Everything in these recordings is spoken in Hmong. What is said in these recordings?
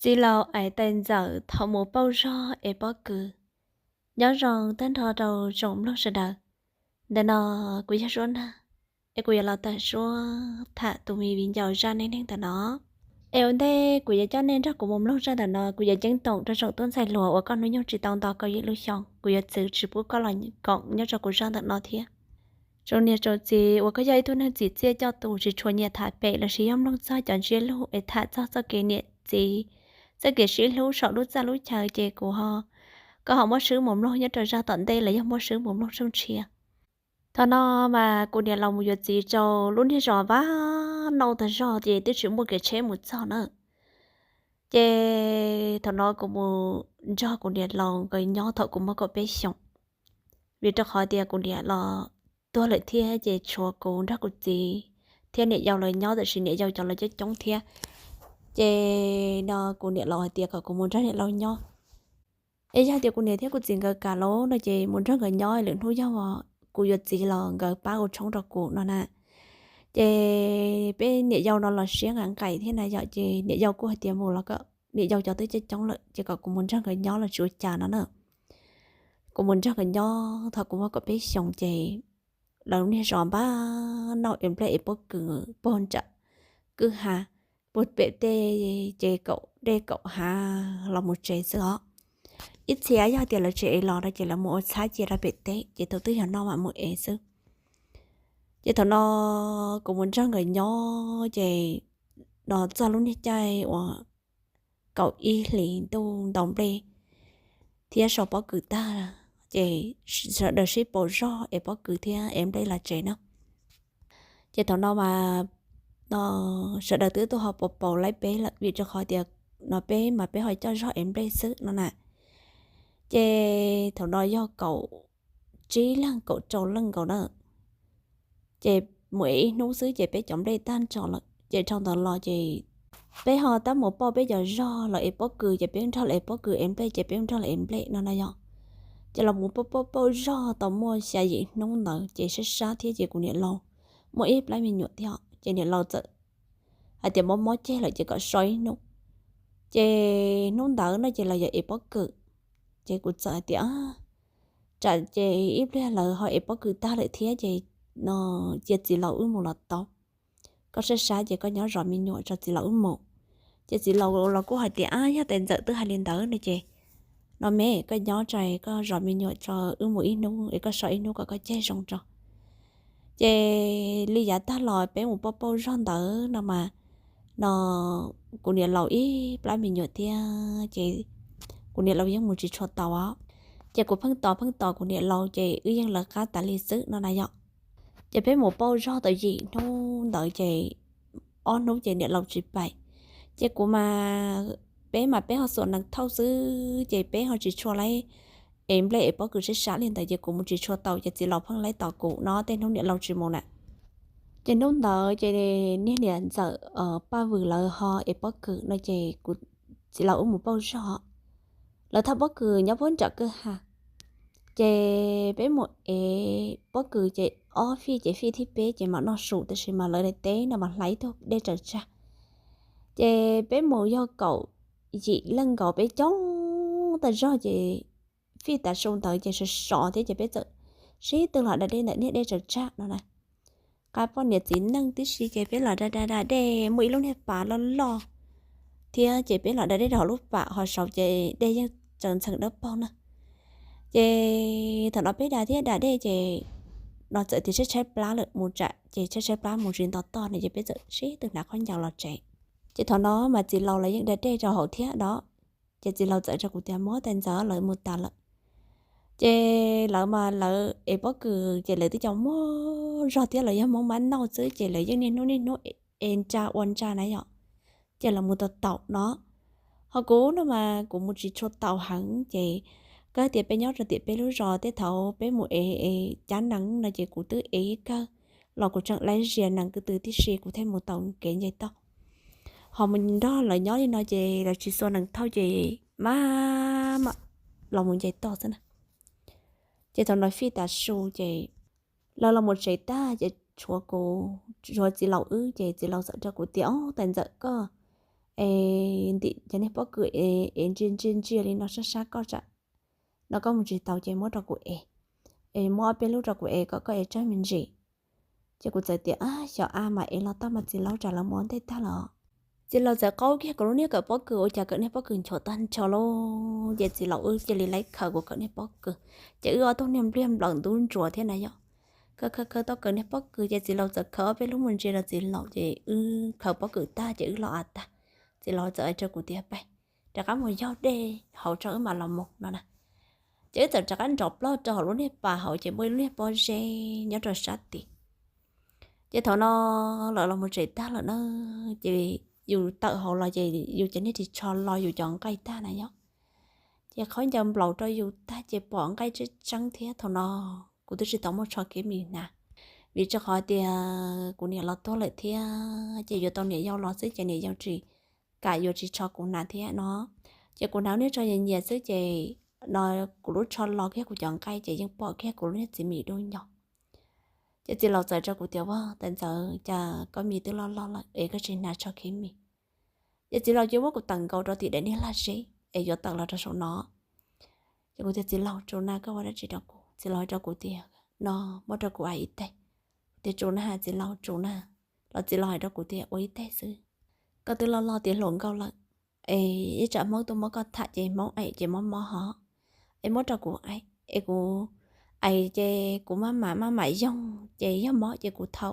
Txiv laus ais tais ntxawm thaum mus pauj zog es pob kws. Nyob zoo tag nrho rau tsoom mloog sawv daws. Ntawm no kuv yog Suab Nag, es kuv yuav los tawm suab tham tus me viv ncaus zaj neej neeg ntawm no. Es ua ntej kuv yuav coj nej nrog kuv mus mloog zaj ntawm no, kuv yuav ceeb toom rau tsoom tub ntxhais hluas uas koj hnub nyoog tsis tau nto kaum yim lub xyoo, kuv yuav txwv tsis pub koj los koom nyob rau kuv zaj ntawm no thiab. Tsoom niam tsoom txiv uas koj yog ib tug neeg txim txiaj coj tus tsis tshua nyiam tham pem lossis yog mloog txog cov ntsiab lus es tham txog txoj kev niam txiv, txoj kev sib hlub saum lub txaj lub chaw ces kuv ho, koj ho muab swb mus mloog nyob rau zaj tom ntej los yog muab swb mus mloog tshooj tshiab. Thaum no mas kuv niam laus mus yuav txiv rau lub niag zos vaj nau tag zog ces twb tsis muaj kev tsheb mus txog na. Ces thaum no kuv mus nrog kuv niam laus nkawd nyob thaum kuv muaj kaum peb xyoos, vim rau qhov tias kuv niam los tuag lawm thiab ces tshuav kuv nrog kuv txiv thiab niam yau lawv nyob, tab sis niam yau cov lawv coob coob thiab. Ces no kuv niam laus hais tias kom kuv mus nrog niam laus nyob. Es yog tias kuv niam thiab kuv txiv nkawd kam los no ces mus nrog nkawd nyob, lwm hnub yog kuv yuav txiv los nkawd pab ua tshoob rau kuv no na. Ces peb niam yau no los siab nqaim nqaim thiab na yom, ces niam yau kuj hais tias mus los kom niam yau cov twb coob coob lawm ces kom kuv mus nrog nkawd nyob los tsis ua cas no na. Kuv mus nrog nkawd nyob thaum kuv muaj kaum peb xyoos ces lawv niag zos npab noj es nplej es pob kws puag nram kwj ha, puag pem tej ces kaum dej kaum hav los mus tsev xwb os. Ib txhia yog tias lawv tsis ev los no ces lawv mus ua txhab cia rau pem teb ces thaum twg yog noj mam mus ev xwb. Ces thaum no kuv mus nrog nkawd nyob ces no txog lub niag caij uas kaum ib hlis ntuj ntaus nplej thiab sau pob kws tag, ces sawv daws sib pauj zog es pob kws thiab es nplej los tsev na. Ces thaum no mas no sawv daws twb tuaj ho pauj pauj laib peb lawm vim rau qhov tias no peb mas peb ho coj zog es nplej xwb no na. Ces thaum no yog kaum tsib leeg kaum rau leej nkaus na. Ces mus ev ib hnub xwb ces peb cov nplej tag nrho lawm ces dhau ntawd los ces peb ho tab mus pauj peb cov zog los ev pob kws ces peb nrog lawv ev pob kws, ev nplej ces peb nrog lawv ev nplej no na yom. Ces los mus pauj pauj pauj zog tau muaj xya yim hnub ntawd ces sab sab thiab ces kuv niam laus muaj ib plab me nyuam thiab ces niam laus txawm hais tias mob mob ceg lawm ces kom so ib hnub. Ces hnub ntawd no ces lawv yuav ev pob kws, ces kuv txawm hais tias tsam ces ib pliag lawv ho ev pob kws tag lawm thiab ces no cia txiv laus wb mus los tau. Koj sab sab ces koj nyob zov me nyuam tso txiv laus wb mus. Ces txiv laus los kuj hais tias ab yog tais ntxawm twb hais li ntawd no ces no me koj nyob tso koj zov me nyuam tso wb mus ib hnub es koj so ib hnub kom koj ceg zoo tso. Ces li yav tag los peb mus pauj pauj zog ntawd no mas no kuv niam laus ib plab me nyuam thiab ces kuv niam laus yeej mus tsis tshua tau os. Ces kuv pheej tos pheej tos kuv niam laus ces wb yeej lawv qab tas li xwb no na yom. Ces peb mus pauj zog tau yim hnub ntawd ces ob hnub ces niam laus tsis pais. Ces kuv mas peb mas peb ho xuas nees thauj xwb ces peb ho tsis tshua laib ev nplej ev pob kws sab sab li ntawd ces kuv mus tsis tshua tau ces txiv laus pheej laib tos kuv no tej hnub niam laus tsis mus na. Ces hnub ntawd ces niag niam ntxawm Paj Vwm lawv ho ev pob kws no ces kuv, txiv laus wb mus pauj zog. Lawv thauj pob kws nyob puag nram kwj ha. Ces peb mus ev pob kws ces ob fij ces fij thib peb ces mam noj su tab sis mas lawv daim teb no mas hlais ib tug dej tsaws tsag. Ces peb mus yog kaum yim leej nkaus peb coob tag zog ces fij tav su ntawd ces sov sov thiab ces peb txawm sib tw los da dej ntawm niag dej tsaws tsag no na. Qab poj niam txiv neej tib si ces peb los da da da dej muaj ib lub niag pas loj loj thiab ces peb los da dej rau hauv lub pas ho saud ces dej yeej tsaws ntxheem dawb paug na. Ces thaum no peb da thiab da dej ces no txawm tias tshaib tshaib plab lawm mus tsam ces tshaib tshaib plab mus tsis nto toj no ces peb txawm sib tw hnav khaub ncaws los tsev. Ces thaum no mas txiv laus lawv yeej da dej rau hauv thiab no. Ces txiv laus txawm rau kuv tias muab tais ntxawm lawv mus tas lawm. Ces lawv mas lawv ev pob kws ces lawv twb cov muaj zog thiab lawv yog Hmoob mab noj xwb ces lawv yeej niaj hnub niaj hnub ev nra ua nra na yom. Ces lawv mus tau taum no. Ho kuv no mas kuv mus tsis tshua tau heev ces kawg tias peb nyob rau tiam peb lub zos tej thaum peb mus ev ev cab nees no ces kuv twb ev ib kawg los kuv tseem laib zias nees ko tw tib si kuv thiaj mus tau kev nce toj. Ho mus nrog lawv nyob li no ces lawv tsis xuas nees thauj ces maj mam los mus nce toj xwb na. Ces thaum no fij tav su ces lawv los mus tsev tag ces tshuav kuv, tshuav txiv laus wb ces txiv laus txawm rau kuv tias ob tais ntxawm koj es ntim cov niag pob kws es ev ntsia ntsia ntsia li no sab sab koj tsam no koj mus tsis taus ces muab rau kuv ev, es muab ob peb lub rau kuv ev kom koj ev tsawg me ntsis. Ces kuv txawm tias, Ab, xyov a mas ev los tau mas txiv laus, tsam lawv mus ua ntej tag los. Txiv laus txawm qaub kiag kuv lub niag kawm pob kws, ua cas kawm niag pob kws nchuav tag nrho lauj. Ces txiv laus wb cia li laib khaws kuv kawm niag pob kws, ces wb ob tug niag npliag nplawm ntub ntsuav thiab na yom. Khaws khaws khaws tau kawm niag pob kws ces txiv laus txawm khaws ob peb lub mus ntsia rau txiv laus, ces wb khaws pob kws tag ces wb los av tag. Txiv laus txawm hais rau kuv tias, Peb rov qab mus yog dej hauv tso wb mam los mus no na. Ces wb txawm rov qab nrov plaws rau hauv lub niag pas hauv ces muaj ib lub niag pob zeb nyob rau sab tid. Ces thaum no lawv los mus tsev tag lawm na, ces yus tawm hauv los ces yus cov niag ris tsho lo yus cov nqaij tag na yom. Ces qhov ncaws nplaum rau yus tag ces pom nqaij tseeb tseeb thiab. Thaum no kuv twb tsis tau muaj tsho kev mis hnav, vim rau qhov tias kuv niam los tuag lawm thiab ces yuav tau niam yau los xwb ces niam yau tsis kam yuav ris tsho kuv hnav thiab no. Ces kuv hnav niag tsho nyias nyias xwb ces no kuv lub tsho lo kiag kuv cov nqaij ces yeej pom kiag kuv lub niag txiv mis dub ncog. Ces txiv laus txawm rau kuv tias, Ua, Tais Ntxawm, cas koj mis twb loj loj lawm es koj tsis hnav tsho kev mis? Ces txiv laus cia muab kuv tawm nkaus rau tim daim niag lag zeb es yuav tawm los rau saum no. Ces kuv tias, Txiv laus, tsum na, koj ua dab tsi rau kuv? Txiv laus hais rau kuv tias, No, muab rau kuv aim ib teg. Kuv tias, Tsum na, txiv laus, tsum na. Los txiv laus hais rau kuv tias, Ua ib teg xwb, koj twb loj loj tiav hluas nkauj lawm, es ib tsam Hmoob tuaj muab koj tham ces Hmoob aim ces mob mob hov, es muab rau kuv aim es kuv aim ces kuv maj mam maj mam yoog ces yog mob ces kuv thau,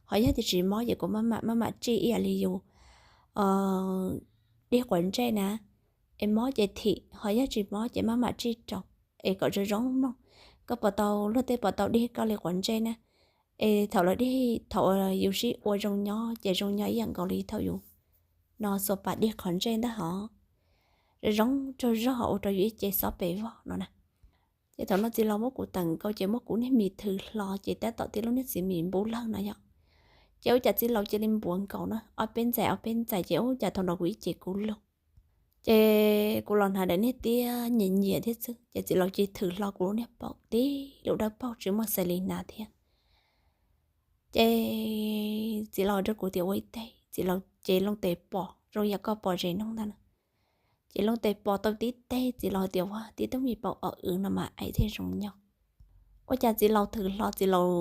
ho yog tias tsis mob ces kuv maj mam maj mam tsij ib yam li yus dig quav ntsej na, es mob ces thim, ho yog tsis mob ces maj mam tsij rau, es kom zoo zoo mloog. Koj puas tau, luag tej puas tau dig koj li quav ntsej na? Es thaum lawv dig, thaum yus sib ua zoo nyob ces zoo nyob ib yam nkaus li thaum yus no xuas pas dig qhov ntsej ntag hov, zoo zoo tsaug zog ua rau yus ib ce xob pes vog no na. Ces thaum no txiv laus muab kuv tawm nkaus ces muab kuv niag mis thws hlo ces tab tom tib lub niag txiv mis npub lawg no yom. Ces ua cas txiv laus cia li npuav nkaus na, ob peb ntxais ob peb ntxais ces ua cas thaum no kuv ib ce kub lug. Ces kuv los hnav daim niag tiab nyias nyias thiab xwb ces txiv laus cia li thws hlo kuv lub niag paum tib lub dawb paug tsis muaj xais li hnav thiab. Ces txiv laus hais rau kuv tias, Ua ib teg. Txiv laus ces loo tes pos zoo yam koj pos zes noog ntag na. Ces loo tes pos tau tib teg, txiv laus tias, Ua, tib tug me paum o w no mas aim thiaj zoo nyob. Ua cas txiv laus thws hlo, txiv laus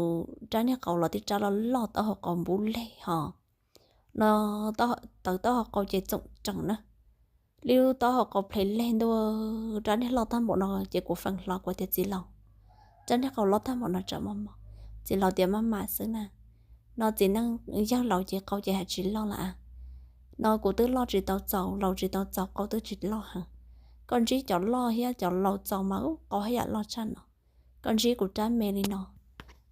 rab niag qau los tib rab loj loj, taub hau qau npub leg hos no, taws taub hau qau ces txoom tsees na, li lub taub hau qau plhe leg ntua, rab niag loj tag npaum no ces kuv feem hlo kuv tias, Txiv laus, rab niag qau loj tag npaum no tsam mob mob? Txiv laus tias, Maj mam xwb na, no txiv neej yawg laus ces qau ces haj tsis loj lawm a, no kuv twb loj tsis tau txaus, laus tsis tau txaus, qau twb tsis loj heev. Koj ntsib cov loj thiab cov laus txaus mas qau haj yam loj tshaj no. Koj ntsib kuv rab me li no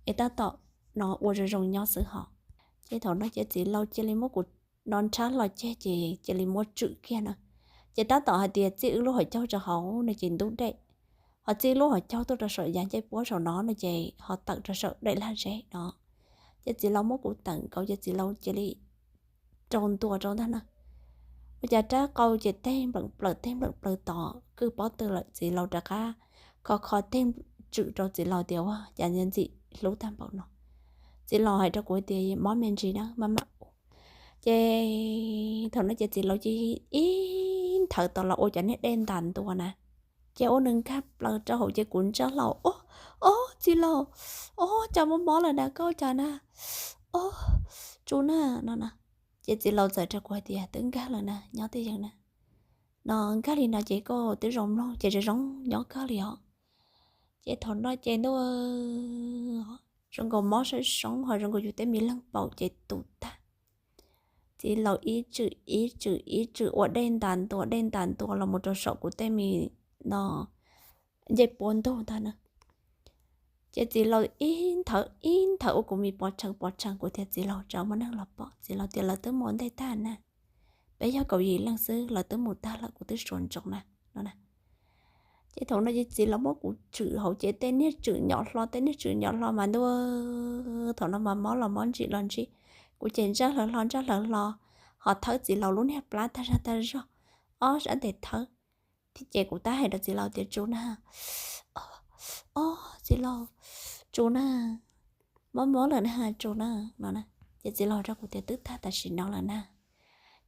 es tab tom no ua zoo zoo nyob xwb hos. Ces thaum no ces txiv laus cia li muab kuv no nrhab hlo ceg ces cia li muab tswm kiag na. Ces tab tom hais tias txij wb lub hauv caug rau hauv no ces ntub dej, ho txij lub hauv caug tuaj rau saum yav ncej puab saum no no ces ho tawm rau saum daim lag zeb no. Ces txiv laus muab kuv tawm nkaus ces txiv laus cia li rau ntua rau ntag na. Ua cas rab qau ces teg npleem plaws teg npleem plaws tod, kwj pob tw lawm, txiv laus rov qab kho kho teg tswm rau txiv laus tias, Ua cas ntxim hlub tag npaum no? Txiv laus hais rau kuv tias, Mob me ntsis na, maj mam ua. Ces thaum no ces txiv laus cia li ib nthawv tod los ua cov niag dej ntas ntua na. Ces ua nws nkag plaws rau hauv ces kuv ntsaj hlo, Ob, ob, txiv laus, ob, cas mob mob lawm na, koj cas na, ob, tsum na, no na. Ces txiv laus txawm rau kuv hais tias, Twb nkag lawm na, nyob twj ywm na, no nkag li no ces koj twb zoo mloog ces zoo zoo nyob kawg li os. Ces thaum no ces ntuj, zoo nkaus mob sab soob ho zoo nkaus yus tej me leeg paum ces tus tag. Txiv laus ib tswm ib tswm ib tswm ua dej ntas ntua dej ntas ntua los mus rau saum kuv tej me no ncej puab ntug ntag na. Ces txiv laus ib nthawv ib nthawv ua kuv me pov tshee pov tshee, kuv tias, Txiv laus, tsam muaj neeg los pom. Txiv laus tias, Lawv twb mus ua ntej tag na, peb yog kaum yim leej xwb, lawv twb mus tag lawm, kuv twb suav ntsoov na, no na. Ces thaum no ces txiv laus muab kuv tswm hauv ces tej niag tswm nyom hlo tej niag tswm nyom hlo mas ntuj, thaum no mas mob los mob ntsim los ntsim, kuv ces ntsaj hlawv hlo ntsaj hlawv hlo, ho thawb txiv laus lub niag plab tag zog tag zog, ob sab tes thawb. Ces kuv tab hais rau txiv laus tias, Tsum na, ob, txiv laus, tsum na, mob mob lawm na, tsum na, no na. Ces txiv laus rau kuv tias, Twb tag tam sim no lawm na.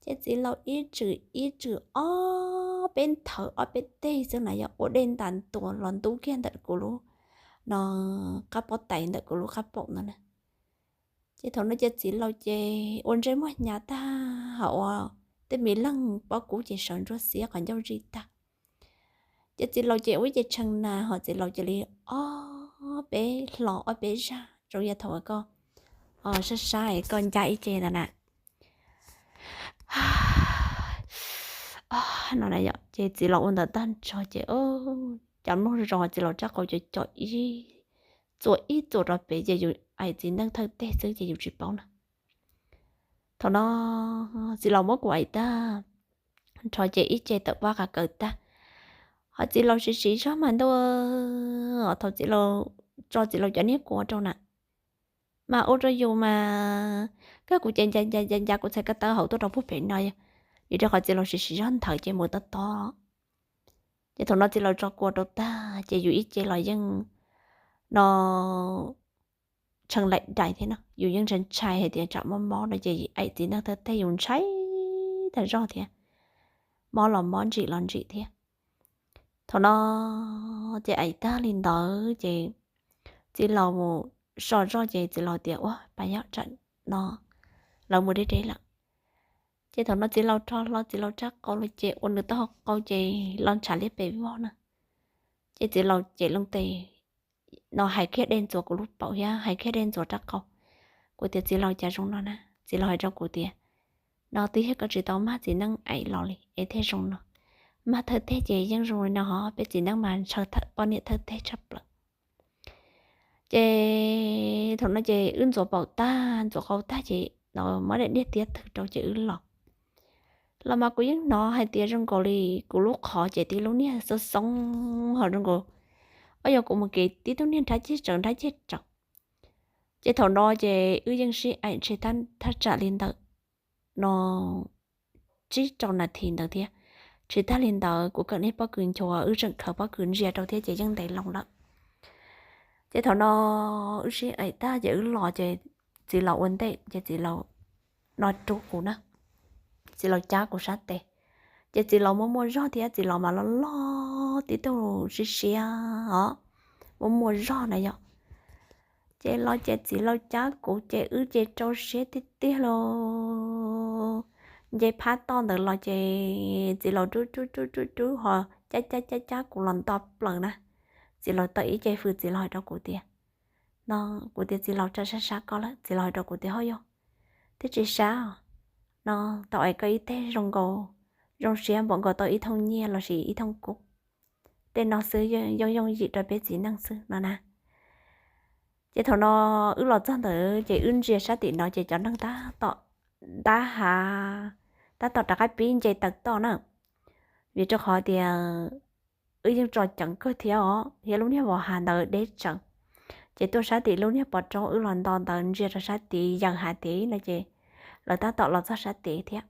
Ces txiv laus ib tswm ib tswm ob peb nthawv ob peb teg xwb na yog ua dej ntas ntuas los ntub kiag ntawm kuv lub no qab pob tais ntawm kuv lub qab paum ntawd na. Ces thaum no ces txiv laus ces ua ntsej muag hnyav tag hos ua tej me leeg pob kub ces sawv ntsuab xiab qhov ncauj zij tag. Ces txiv laus ces ua ib ce tshee na hos txiv laus cia li ob peb hlo ob peb zaj zoo yam thaum koj sab sab koj ncaj ib ce ntawd na. No ces txiv laus ua ntawd tag nrho ces cov nplooj zoo txiv laus rab qau co co ib txuas ib txuas rau pem ces yus aim txiv neej thawj teg xwb ces yus tsis paub na. Thaum no txiv laus muab kuv aim tag nrho ces ib ce tawm vaj qav kaws tag, hos txiv laus siv siv zog mas ntuj, thaum txiv laus tso txiv laus cov niag kua rau na, mas ua rau yus mas kawg kuv ces ncav ncav ncav kuv txhais ko taw hauv tuaj rau puag pem no, vim rau qhov txiv laus siv siv zog nthawv ces mus tob tob. Ces thaum no txiv laus tso kua rau tag ces yus ib ce los yeej no tshee laim dais thiab no, yus yeej ntshai ntshai hais tias tsam mob mob no ces aim txiv neej thawj teg yus ntshai tag zog thiab, mob los mob ntsim los ntsim thiab. Thaum no ces aim tag li ntawd ces txiv laus mus so zoj ces txiv laus tias ua pas yog tsam no lawv mus deb deb lawm. Ces thaum no txiv laus rho hlo txiv laus rab qau los ces ua nws taub hau qau ces los ntshav liab pes vog na. Ces txiv laus ces loo tes no hais kiag dej ntxuav kuv lub paum thiab hais kiag dej ntxuav rab qau. Kuv tias txiv laus cas zoo no na, txiv laus hais rau kuv tias no twb yog koj tsis tau mag txiv neej aim los li es thiaj zoo no. Mag thawj teg ces yeej zoo li no hos peb txiv neej mas ntshaw poj niam thawj teg tshaj plaws. Ces thaum no ces wb ntxuav paum tag ntxuav qau tag ces no muab daim diaj tiab thwm rau ces wb los. Los mas kuv yeej hnov hais tias zoo nkaus li kuv lub qhov ces tib lub niag xoob xoob ho zoo nkaus, o yog kuv mus kev tib tug niag nrhab ceg tsawv nrhab ceg tsawv. Ces thaum no ces wb yeej sib aim ntshe thaj tsam li ntawm no tsib rau nas this ntawd thiab. Tsis tag li ntawd kuv kawm niag pob kws nchuav wb tseem khawv pob kws ntsia rau thiab ces yeej ntev loo lawm. Ces thaum no wb sib aim tag ces wb los ces txiv laus ua ntej ces txiv laus no rub kuv na, txiv laus cab kuv sab tes. Ces txiv laus muaj muaj zog thiab txiv laus mas loj loj tib tug siab siab os, muaj muaj zog na yom. Ces los ces txiv laus cab kuv ces wb ces rau siab tiag tiag lauj. Nce phab toj ntawd los ces txiv laus rub rub rub rub rub ho cab cab cab cab kuv los nto plaws na. Txiv laus tawm ib ce hws txiv laus hais rau kuv tias, no, kuv tias txiv laus tsam sab sab koj lawm, txiv laus hais rau kuv tias ho yog twb tsis sab os, no, tau es koj ib teg zoo nkaus, zoo siab npaum nkaus tau ib thooj nyiaj lossis ib thooj kub. Tej no xwb yooj yooj yim rau peb txiv neej xwb no na. Ces thaum no wb los txog ntawd ces wb ntsia sab tim no ces cov neeg tab tom, tab ha, tab tom rov qab pib nce taw toj na, vim rau qhov tias wb yeej tso ceev kawg thiab os, thiab lub niag vos hav ntawd deb tsawv. Ces tuaj sab tim lub niag pov roob wb los nto ntawd ntsia rau sab tid yaws hav tid no ces lawv tab tom los txog sab tid thiab.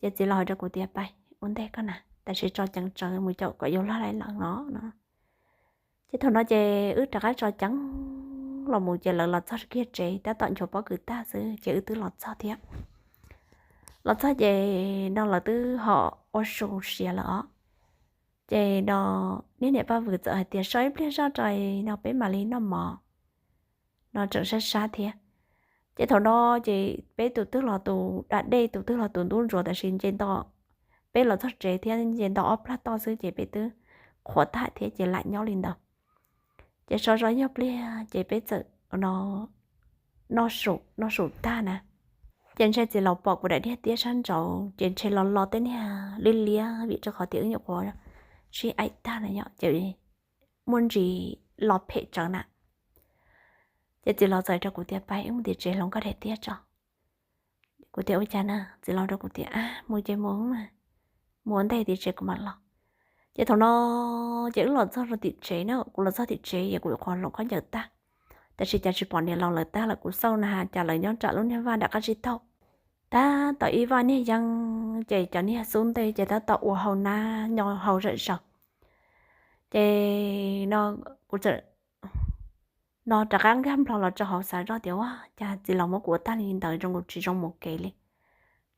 Ces txiv laus hais rau kuv tias pais ua ntej koj na, tam sim tso ceev tsawv mus caum kom yus log lais lawm no no. Ces thaum no ces wb rov qab tso ceev los mus ces lawv los txog kiag tsev tab tom nchuav pob kws tag xwb ces wb twb los txog thiab. Los txog ces no lawv twb ho ua su siav lawm os. Ces no niag niam Paj Vwm txawm hais tias so ib pliag zoj tso no peb mam li noj mov, no tseem sab sab thiab. Ces thaum no ces peb tus twg los tus da dej tus twg los tus ntub ntsuav tab sis nce nto, peb los txog tsev thiab nce nto ob plag toj xwb ces peb twb qhuav tag thiab ces lam nyob li ntawd. Ces so zoj ib pliag ces peb txawm no noj su tag na, ces ntshe txiv laus pom kuv daim diaj tiab sab nraud ces ntshe los lo tej niag liab liab vim rau qhov tias wb nyuam qhuav sib aim tag na yom, ces muaj ntsis los phem tsawv na. Ces txiv laus txawm rau kuv tias pais wb mus tim tsev hloov koj daim tiab tso. Kuv tias ua cas na, txiv laus rau kuv tias a mus ces mus, mus ua ntej tim tsev kuv mam los. Ces thaum no ces wb los txog rau tim tsev na, kuv los txog tim tsev ces kuv nyuam qhuav hloov khaub ncaws tag, tab sis cas tsis pom niam laus lawv tag lawm, kuv xauj na has cas lawv nyob nram lub niag vaj nram qab tsib taug. Tab tom ib vaj niag yeeb ces cov niag xub ntiag ces tab tom ua hau nab nyo hau zom zaws. Ces no kuv txawm no rov qab nkag nplho los rau hauv xav zoj tias ua cas txiv laus muab kuv ua tag li ntawd zoo nkaus tsis zoo mus kev li.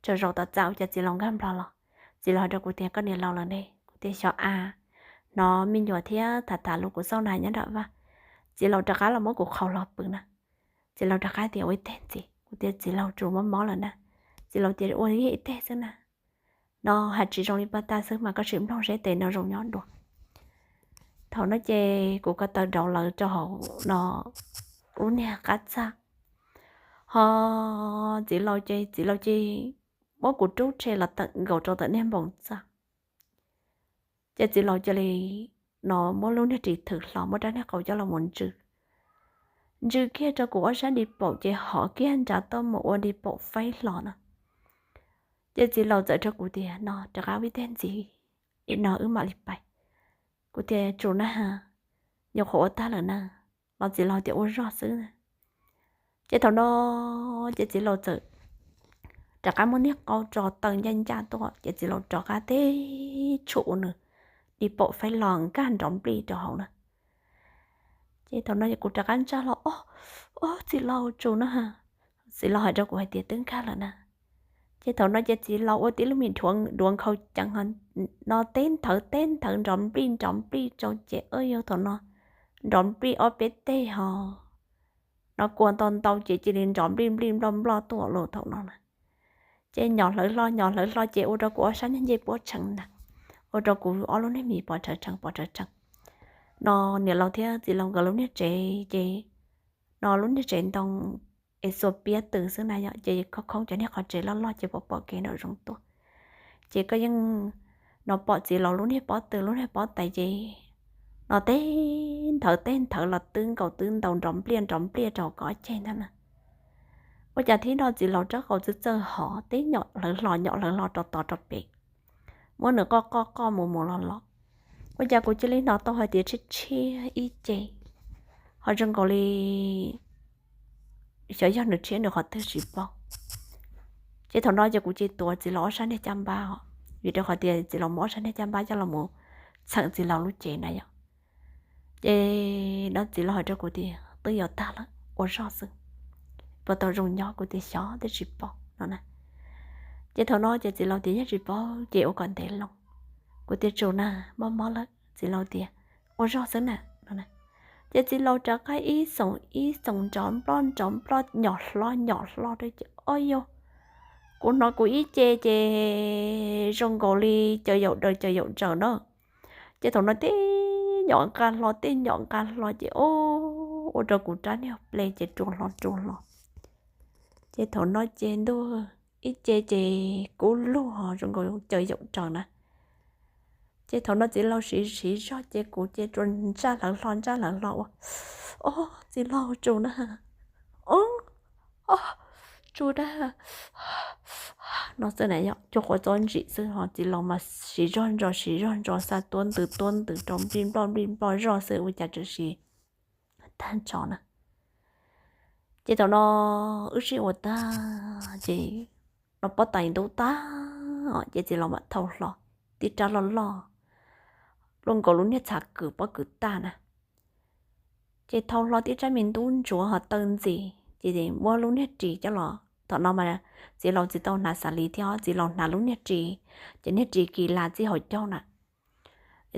tsaug zog tas txaus ua cas txiv laus nkag nplog los. Txiv laus hais rau kuv tias koj niam laus lawm ne? Kuv tias xyov a, hnov me nyuam thiab tham tham lus kuv xauj na nyob nram vaj. Txiv laus rov qab los muab kuv qhau hlo pw na. Txiv laus rov qab tias ua ib teg ntxiv. Kuv tias txiv laus, tsuas mob mob lawm na. Txiv laus tias ua ib teg xwb na. No hais tsis zoo li paj tag xwb mas koj sim mloog seb tes no zoo nyob dua. Thaum no ces kuv ko taw rau lawv rau hauv no lub niag qab txaj, ho txiv laus ces txiv laus ces muab kuv rub rhe los tawm nkaus rau ntawm niag npoo txaj. Ces txiv laus cia li no muab lub niag ris thwm hlo, muab rab niag qau coj los mus ntsws, ntsws kiag rau kuv ob sab nti paum ces hov kiag nrad tuaj mus ua nti paum faib hlo no. Ces txiv laus txawm rau kuv tias no rov qab ua ib teg ntxiv, no wb mam li pais. Kuv tias tsuas na, nyuam qhuav ua tag lawm na. Los txiv laus tias ua zog xwb na. Ces thaum no ces txiv laus txawm rov qab muab niag qau tso taw ncaj ncaj tuaj, ces txiv laus rov qab teb tshum ua nws nti paum faib los nkag nrov nplij rau hauv na. Ces thaum no kuv rov qab ntsaj hlo, o, txiv laus tsuas na. Txiv laus hais rau kuv hais tias twb nkag lawm na. Ces thaum no ces txiv laus ua tib lub me duav nkhaus ceev no teb nthawv teb nthawv nrov nplij nrov nplij rau ces o yog thaum no nrov nplij ob peb teg ho no kua ntau ntau ces cia li nrov nplij nplij nploj nploj tuaj los thaum no na. Ces nyom hlawv hlo nyom hlawv hlo ces ua rau kuv ob sab niag ncej puab tshee na, ua rau kuv ob lub niag mis pov rhawv rhees pov rhawv rhees. No niam laus thiab txiv laus nkawd lub niag tsev ces no lub niag tsev ntoo es xuas piab tws xwb na yom, ces khoob khoob cov niag qhov tsev loj loj ces pom pom kev nraum zoov tuaj. Ces koj yeej no pom txiv laus lub niag pob tw lub niag pob tais ces no teb nthawv teb nthawv los twb nkaus twb ntaus nrov npliaj nrov npliaj rau koj ceg ntag na. Ua cas thib no txiv laus rab qau txawj txawj hov teb nyom hlawv hlo nyom hlawv hlo rau tod rau pem, muab nws qoj qoj qoj mus mus los los. Ua cas kuv cia li hnov tau hais tias tshiab tshiab ib ce, ho zoo nkaus li xyov yog nws tshiab nws qhov twg tsis paub. Ces thaum no ces kuv cia li tuav txiv laus ob sab niag caj npab os, vim rau qhov tias txiv laus muab ob sab niag caj npab coj los mus txheem txiv laus lub cev na yom. Ces no txiv laus hais rau kuv tias twb yuav tag lawm ua zog xwb, puas tau zoo nyob? Kuv tias xyov twb tsis paub no na. Ces thaum no ces txiv laus tias yeej tsis paub ces ua kom ntev loo. Kuv tias tsuas na, mob mob lawm. Txiv laus tias ua zog xwb na no. Ces txiv laus rov qab ib xoom ib xoom nrov nploj nrov nploj nyom hlo nyom hlo rau ces o yog kuv hnov kuv ib ce ces zoo nkaus li caws yaum daws caws yaum tsaws na. Ces thaum no tej nyom nqa hlo tej nyom nqa hlo ces o, ua rau kuv rab niag ple ces rua hlo rua hlo. Ces thaum no ces ntuj ib ce ces kub lug ho zoo nkaus caws yaum tsaws na. Ces thaum no txiv laus siv siv zog ces kuv ces tsuas ntsaj hlawv hlo ntsaj hlawv hlo ua, o, txiv laus tsuas na, o, tsuas na no xwb na yom, cuag quav txob ntsim xwb ho txiv laus mas siv zog ntso siv zog ntso xa tuab ntws tuab ntws rau nplij nploj nplij nploj zog xwb ua cas tseem siv tag nrho na. Ces thaum no wb sib ua tag ces no pob tais ntub tag ces txiv laus mam thau hlo tib rab loj loj, luaj nkaus lub niag txha kws pob kws tag na. Ces thau hlo tib rab me ntub ntsuav ho taw ntxis ces muab lub niag ris coj los. Thaum no mas txiv laus tsis tau hnav xav li thiab, txiv laus hnav lub niag ris, ces niag ris kis las txij hauv caug na.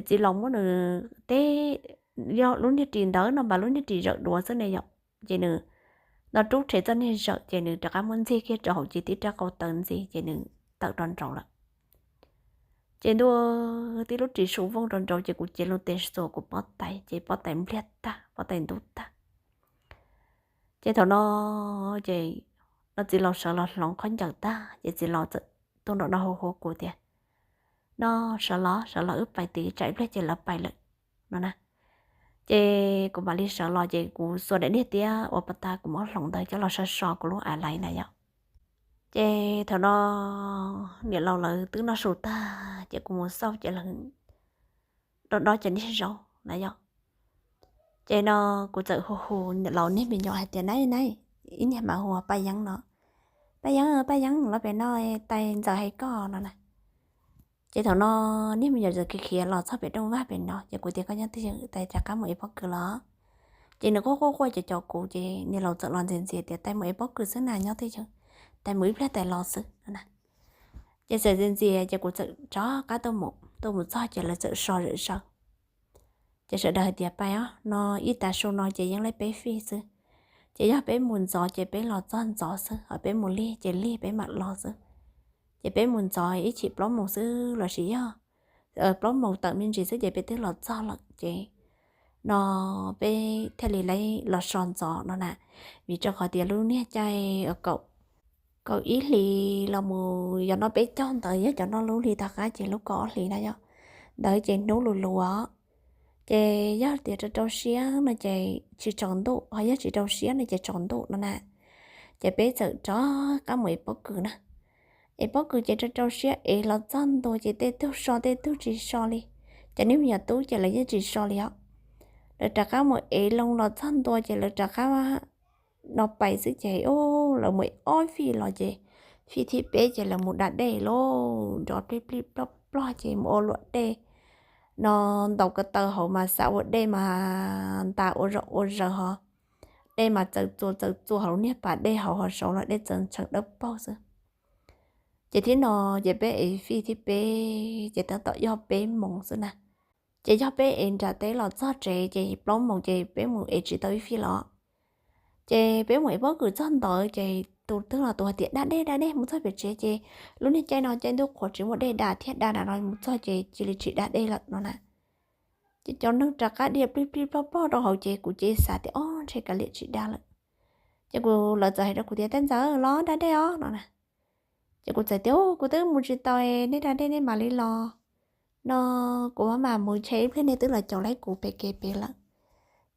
Txiv laus muab nws teb, yog lub niag ris ntawd no mas lub niag ris zawm duav xwb ne yom. Ces nws no rub rhe txoj niag zawm ces nws rov qab muab ntxig kiag rau hauv ces tib rab qau taw ntxis ces nws tawm rau nraud lawm. Ces ntuj, tib lub ris su vooj rau nraud ces kuv cev lub tes xuas kuv pob tais ces pob tais npliag tag pob tais ntub tag. Ces thaum no ces no txiv laus sawv los hloov khaub ncaws tag ces txiv laus txawm tuaj nram no hu hu kuv tias, no sawv los sawv los wb pais tid tsam ib pliag ces lawv pais lawm no na. Ces kuv mam li sawv los ces kuv xuas daim niag tiab uas pas tas kuv muab hloov ntawd coj los so so kuv lub a lais na yom. Ces thaum no niam laus lawv twb noj su tag ces kuv mus xauj ces lawv dob dob cov niag zaub na yom. Ces no kuv txawm hu hu niam laus niag me nyuam hais tias, nab nab, ib niag mas hu ua Paj Yeeb no, Paj Yeeb, Paj Yeeb los pem no, tais ntxawm hais koj no na. Ces thaum no niag me nyuam txawm khiav khiav los txog pem rooj vag pem no ces kuv tias, koj nyob twj ywm, tais rov qab mus ev pob kws los. Ces nws quaj quaj quaj cov cov kuv ces niam laus txawm los ntxias ntxias tias, tais mus ev pob kws xwb na, nyob twj ywm, tais mus ib pliag tais los xwb no na. Ces txawm ntxias ntxias ces kuv txawm rov qab tuaj mus, tuaj mus txog ces lawv txawm so zom zaws. Ces sawv daws hais tias, Pais os, no ib tag su no ces yeej laib peb fij xwb, ces yog peb mus ntxov ces peb los txog ntxov xwb, ho peb mus lig ces lig peb mam los xwb. Ces peb mus ntxov ib chim plaub moos xwb los sis yog plaub moos tawm me ntsis xwb ces peb twb los txog lawm ces no peb thiaj li los so ntxov no na. Vim rau qhov tias lub niag caij kaum ib hlis los mus yog noj peb caug ntawd yog cov noj lub hli tom qab ces lub kaum ob hlis na yog ntawd ces hnub lug lug os. Ces yog tias rau rau siab no ces tsis tsaus ntuj, ho yog tsis rau siab no ces tsaus ntuj no na. Ces peb txawm rov qab mus ev pob kws na. Ev pob kws ces rau rau siab ev los txog ntua ces tej tug so tej tug tsis so li. Cov niag me nyuam tub ces lawv yeej tsis so li os. Lawv rov qab mus ev loo los txog ntua ces lawv rov qab no pais xwb ces lawv mus ob fij los ces fij thib peb ces lawv mus da dej lauj, nrov plig plig plog plog ces mus ua luam dej no, ntaus ko taw hauv mas xav ua dej mas ntas ua zaum ua zaws hos, dej mas txaws txua txaws txua hauv lub niag pas dej hauv hos saud los dej txaws tshee dawb paug xwb. Ces thib no ces peb ev fij thib peb ces tab tom yog peb moos xwb na. Ces yog peb ev nram teb los txog tsev ces plaub moos ces peb mus ev tsis tau ib fij los. Ces peb mus ev pob kws txog ntawd ces tus twg los tus hais tias da dej da dej, mus txog pem tsev ces lub niag caij no caij ntuj qhuav tsis muaj dej da thiab, da da no mus txog ces cia li tsis da dej lawm no na. Ces cov neeg rov qab dhia plig plig plog plog rau hauv ces kuv cia li xav tias ob ntshe kav liam tsis da lawm. Ces kuv, lawv txawm hais rau kuv tias, Tej ntxawm los da dej os no na. Ces kuv txawm tias, Kuv twb mus tsis tau, nej da dej nej mam li los no, kuv maj mam mus ntshe ib pliag nej twb los caum laib kuv pem kev pem lawm.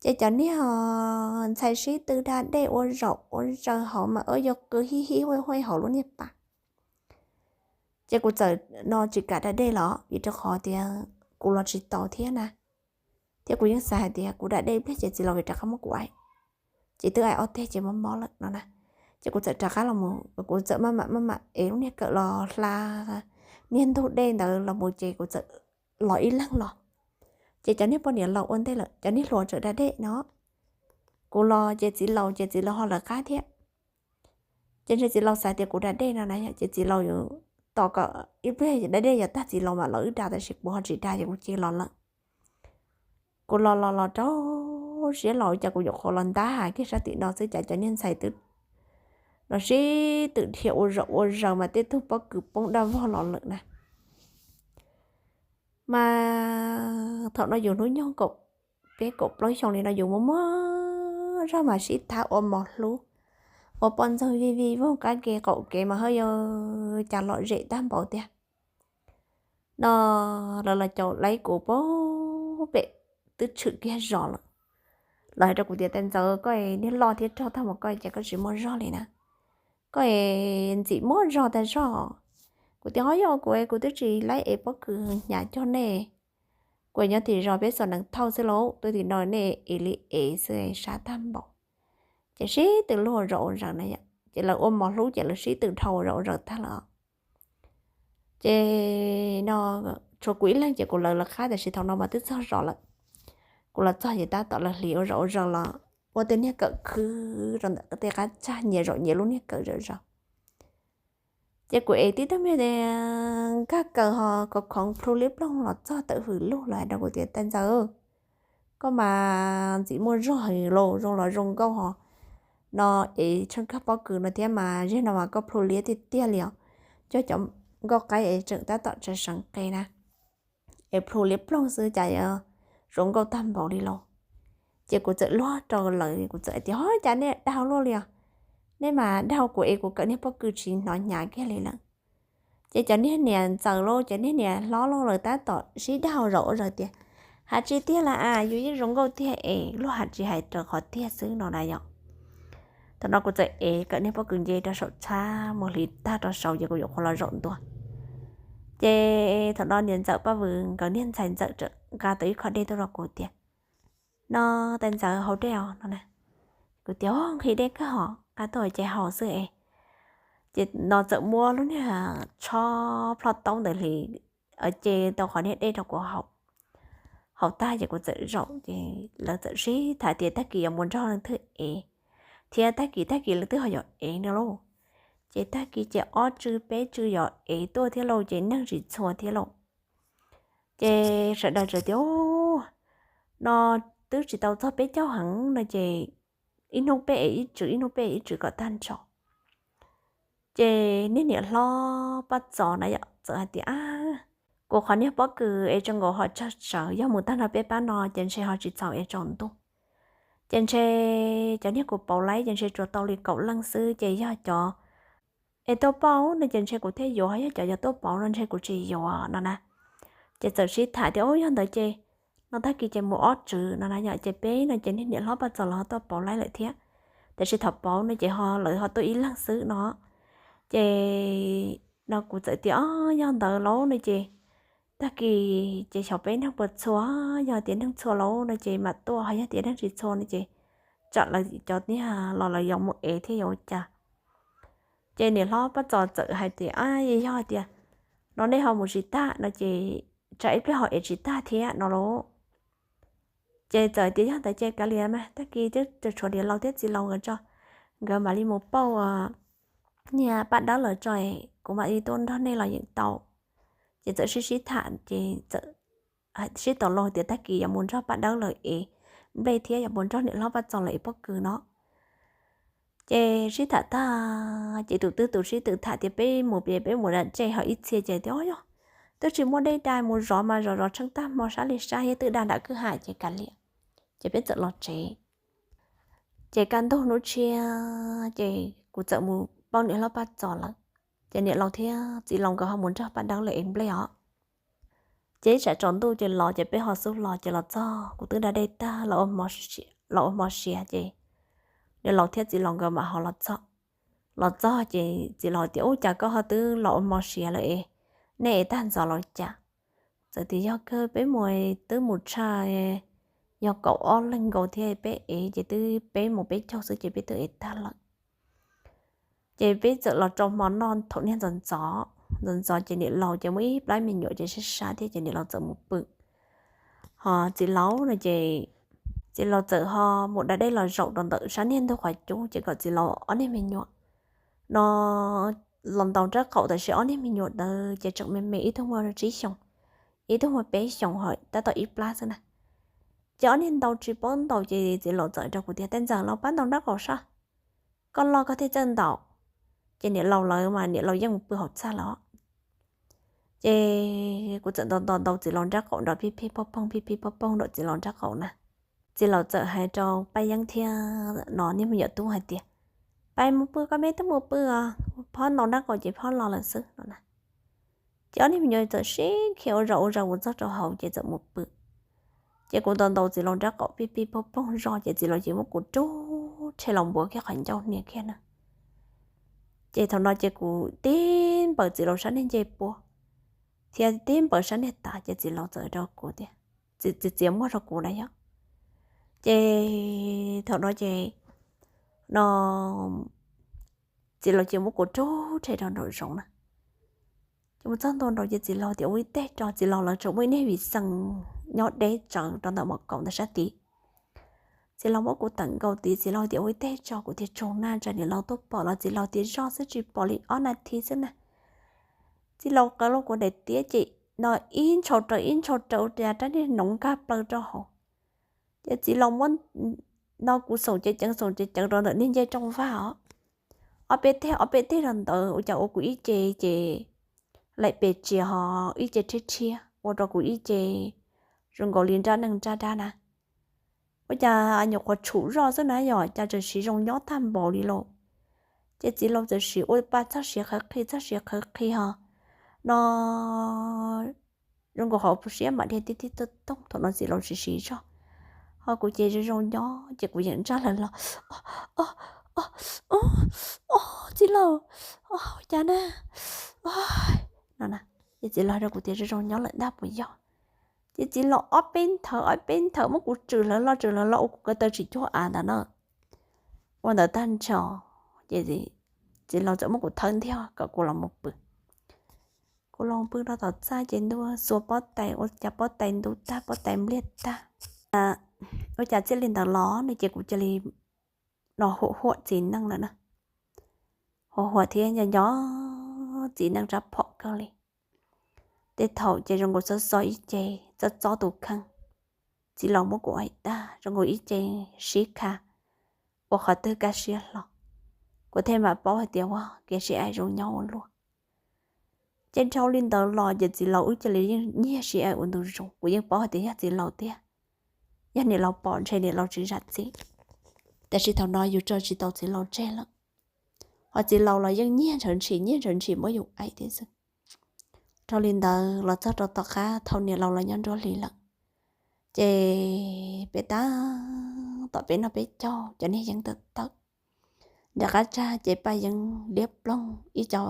Ces cov niag ntxhais sib tw da dej ua zaum ua zaws hauv mas yuav qw hij hij huaj huaj hauv lub niag pas. Ces kuv txawm no tsis kam da dej los vim rau qhov tias kuv los tsis tau thiab na. Thiab kuv yeej xav hais tias kuv da dej ib pliag ces txiv laus yuav rov qab muab kuv aim, ces twb aim ob teg ces mob mob lawm no na. Ces kuv txawm rov qab los, kuv txawm maj mam maj mam ev lub niag kawm los hla niag ntug dej ntawd los mus ces kuv txawm los ib leeg los. Ces cov niag poj niam laus ua ntej lawm, cov niag hluas tseem da dej no. Kuv los ces txiv laus, ces txiv laus ho lawv qab thiab. Ces ntshe txiv laus xav tias kuv da dej no na, ces txiv laus yuav tos kom ib pliag da dej yuav tag txiv laus mam los wb da, tab sis kuv ho tsis da ces kuv cia li los lawm. Kuv los los los rau siab los cas kuv nyuam qhuav los ntab kiag sab tim no xwb cas cov niag ntxhais twb los sib tw dhia ua zaum ua zaws mas tej tug pob kws poob daj vog los lawm na. Mas thaum no yus hnub nyoog kaum peb kaum plaub xyoo li no yus muaj muaj zog mas sib thab ua mos hlub, ua poj ntxoog vij vij voog qab ke qaum kev mas haj yam cas lom zem tag npaum tiag. No lawv los caum laib kuv pem twb tshwm kiag zos lawm. Lawv hais rau kuv tias, Tais Ntxawm, koj niag loj thiab rog tag mas koj cas koj tsis muaj zog li na? Koj ntxim muaj zog tag zog. Kuv tias, Ho yog kuv, kuv twb tsis laib ev pob kws hnyav cog nej. Kuv nyob tim zos peb txom neev thauj xwb lauj, tuaj tim no nej ev li ev xwb, sab tag npaum. Ces sib tw luag zaum ua zaws na yom, ces lawv ua mos hlub ces lawv sib tw dhau zaum ua zaws tag lawm. Ces no tshuav kuv ib leeg ces kuv lawv lawv qab, tiam sis thaum no mas twb txog zos lawm. Kuv los txog ces tab tom lawv hliv ua zaum ua zaws los ua tej niag kawm khwb rau ntawm tej qab tsag nyias zaum nyias lub niag kawm zaum zaws. Ces kuv ev tib tug me nkag kawm ho khoov khoov plhu liab ploog los txog tawm hws lug los hais rau kuv tias, Tais Ntxawm, koj mas ntxim muaj zog heev lauj, zoo los zoo nkauj ho no, ev tsheej kawg pob kws no thiab mas zeg no mas koj plhu liab tiag tiag li os. Coj cov nkauj qaib es tseem tab tom tseem seev qe na, es plhu liab ploog xwb cas zoo nkauj tag npaum li lauj. Ces kuv txawm luag rau lawv, kuv txawm tias, Ho cas nej daug luaj li os? Nej mas daug kuv es kuv kawm niag pob kws tsis hnov hnyav kiag li lawm. Ces cov niag niam ntxawm lauj, cov niag niam hlob lauj, lawv tab tom sib daug zaum ua zaws tias, Hais tsis tiag lawm as, yus yeej zoo nkauj tiag es luag hais tsis hais raws qhov tiag xwb no na yom. Thaum no kuv txawm ev kawm niag pob kws nce rau saum txhab mus hliv tag rau saud ces kuv yuav qhuav los zaum ntua. Ces thaum no niam ntxawm Paj Vwm nkawd niag ntxhais ntxawm tseem nqa tau ib qho dej tuaj rau kuv tias, No, Tais Ntxawm, haus dej os no na. Kuv tias, Nqhis dej kawg hos, nqa tuaj ces haus xwb es. Ces no txawm muab lub niag tsho plho taub ntawd hliv, ce tau qhov niag dej rau kuv haus. Haus tag ces kuv txawm zaum ces lawv txawm sib tham tias tag kis yuav mus nrog leej twg ev, thiab tag kis tag kis leej twg ho yuav ev no lauj. Ces tag kis ces ob tsw peb tsw yov ev tuaj thiab lauj, ces neeg tsis txhua thiab lauj. Ces sawv daws txawm tias, no twb tsis tau txog peb caug heev no ces ib hnub peb ev ib tsw, ib hnub peb ev ib tsw kom tag nrho. Ces niag niam hlob Paj Txos na yom txawm hais tias, kuv qhov niag pob kws ev tso nkaus ho tsawg tsawv, yog mus tag nrho peb pab no ces ntshe ho tsis txaus ev tsaus ntuj. Ces ntshe cov niag kuv pauv laib ces ntshe tsuas tau li kaum leej xwb, ces yog cov es tuaj pauv no ces ntshe kuv thiaj yuav, yog cov yog tuaj pauv no ntshe kuv tsis yuav no na. Ces txawm sib tham tias, u, yog ntawd ces no tag kis ces mus ob tswv no na yom. Ces peb no ces niag niam hlob Paj Txos los ho tuaj pauv laib lawm thiab, tiam sis thaum pauv no ces ho lawv ho tuaj ib leeg xwb no. Ces no kuv txawm tias, o, yog ntawd lauj no ces tag kis ces xyov peb neeg puas txhua, yog tias neeg txhua lauj no ces mam tuaj, ho yog tias neeg tsis txhua no ces tsam lawv cov niag los lawv yuav mus ev thiab yuav ua cas. Ces niam hlob Paj Txos txawm hais tias, a, yog hais tias no nej ho mus tsis tag no ces tsam ib pliag ho ev tsis tag thiab no lauj. Ces txawm tias yog ntawd ces kav liam mas tag kis twb tshuav niam laus thiab txiv laus nkawd tso, nkawd mam li mus pauj niag paj dawb lawv tso, kuv mam li tuaj nrog nej los yeej tau. Ces txawm sib sib tham ces txawm sib tau los tias tag kis yuav mus nrog paj dawb lawv ev nplej thiab yuav mus nrog niam hlob Paj Txos lawv ev pob kws no. Ces sib tham tag ces tus twg tus sib tw tham tias peb mus peb mus da dej ho ib txhia ces tias, o yog twb tsis muaj dej da mus zov mas zov zov tsheej tag hmo sab li sab thiab twb da nram kwj ha ces kav liam, ces peb txawm los tsev. Ces kaj ntug hnub tshiab ces kuv txawm mus pauj niam hlob Paj Txos lawm. Ces niam laus thiab txiv laus nkawd ho mus nrog paj dawb lawv ev nplej os. Ces ib tsam tsaus ntuj ces los ces peb ho xub los ces los txog kuv twb da dej tag los ua hmo siav ces niam laus thiab txiv laus nkawd mam ho los txog. Los txog ces txiv laus tias, ub, cas koj ho twb los ua hmo siav lawm es nej ev tag ntxov los cas? Txawm tias yog kawg peb mus twb mus tshaj yog kaum ob leeg nkaus thiab peb ev ces twb peb mus peb caug xwb ces peb twb ev tag lawm. Ces peb txawm los rau hmo noj thaum niag ntxov ntxov, ntxov ntxov ces niam laus ces muaj ib plab me nyuam ces sab sab thiab ces niam laus txawm mus pw. Ho txiv laus no ces txiv laus txawm ho mus da dej los zaum rau ntawm sab niag ntug qhov cub ces kom txiv laus ob niag me nyuam no los ntaus nraub qaum. Tab sis ob niag me nyuam ntawd ces tseem me me, ib tug muaj tsib xyoos, ib tug muaj peb xyoos ho tab tom ib plab xwb na. Ces ob niag ntaus tsis paub ntaus ces txiv laus txawm rau kuv tias, tej ntxawm los pab ntaus nraub qaum saib, koj loj koj thiaj txawj ntaus. Ces niam laus lawv mas niam laus yeej mus pw hauv txaj lawm. Ces kuv txawm ntaus ntaus ntaus txiv laus nraub qaum nrov pij pig pog poog pij pig pog poog nraum txiv laus nraub qaum na. Txiv laus txawm hais rau Paj Yeeb thiab no niag me nyuam tub hais tias, pais mus pw, koj me tub mus pw os, phob ntaus nraub qaum ces phob los lawm xwb no na. Ces ob niag me nyuam txawm sib khi ua zaus ua zaus mus txog rau hauv ces txawm mus pw. Ces kuv ntaus ntaus txiv laus nraub qaum pij pig pog poog zog ces txiv laus ces muab kuv rub rhe los npuav kiag qhov ncauj hnia kiag na. Ces thaum no ces kuv tib npaws txiv laus sab niag ncej puab thiab tib npaws sab niag tav ces txiv laus txawm rau kuv tias, txiv txiav muag rau kuv na yom. Ces thaum no ces no txiv laus ces muab kuv rub rhe rau nraum zoov na. Ces mus txog ntua nraud ces txiv laus tias ua ib teg tso, txiv laus lawv tseem muaj ib niag viv xees nyob deb tsawv rau ntawm mom kaum ntawd sab tid. Txiv laus muab kuv tawm nkaus tid, txiv laus tias ua ib teg tso, kuv tias tsaug na, tsam niam laus tuaj pom los txiv laus tias zoj xwb tsis pom li ob nas this xwb na. Txiv laus qawv los kuv daim tiab ces no ib ntshau raws ib ntshau raws ua rab niag noov nkag plaws rau hauv. Ces txiv laus muab no kuv xoom ceev ceev xoom ceev ceev rau ntawm niag ncej rooj vag os. Ob peb teg ob peb teg rau ntawd ua cas ua kuv ib ce ces laim pes tsias ho ib ce rhiab rhiab ua rau kuv ib ce zoo nkaus li nrab neeg nrab dab na. Ua cas nyuam qhuav tshum zoj xwb na yom, cas txawm siv zoo nyob tag npaum li lauj. Ces txiv laus txawm siv ua pa txog siav qhawv qhi txog siav qhawv qhi ho no zoo nkaus qhov siab mam dhia tib tib tooj tooj. Thaum no txiv laus tsis siv zog, ho kuv ces zoo zoo nyob ces kuv yeej ntsaj lawv los, o, o, txiv laus, ua cas na, no na. Ces txiv laus rau kuv tias zoo zoo nyob lawm ntag puas yog? Ces txiv laus ob peb nthawv ob peb nthawv muab kuv tswm lawv los tswm lawv los ua kuv ko taw tsis cuag av ntawd na. Ua ntawd tag nrho ces txiv laus txawm muab kuv thawb ntiag kom kuv los mus pw. Kuv los pw rau tom txaj ces ntuj xuas pob tais, ua cas pob tais ntub tag pob tais npliag tag. Ua cas txij li ntawd los no ces kuv cia li no huam huam txiv neej lawm na. pos huam thiab nco nco txiv neej rab phom kawg li. Tej thaum ces zoo nkaus xob xo ib ce, txob txob tus kheej. Txiv laus muab kuv aim tag, zoo nkaus ib ce sib kha ua qhov twg kaj siab hlo. Kuv thiaj mam paub hais tias ua kev sib aim zoo nyob ua luaj. Ces dhau li ntawd los ces txiv laus wb cia li yeej nyiag sib aim ua ntu zus. Kuv yeej paub hais tias yog txiv laus tiag, yog niam laus pom ntshe niam laus tsis zam txim. Tab sis thaum no yus tso tsis tau txiv laus tseg lawm, ho txiv laus los yeej nyiag ntshaw ntshis nyiag ntshaw ntshis muab yus aim thiab xwb. Dhau li ntawd los txog rau tom qab thaum niam laus los nyob nruab hlis lawm, ces peb tab tom peb noj peb caug cov niag yeeb tawm tawm, nram qab tsag ces paj yeeb liab ploog, ib co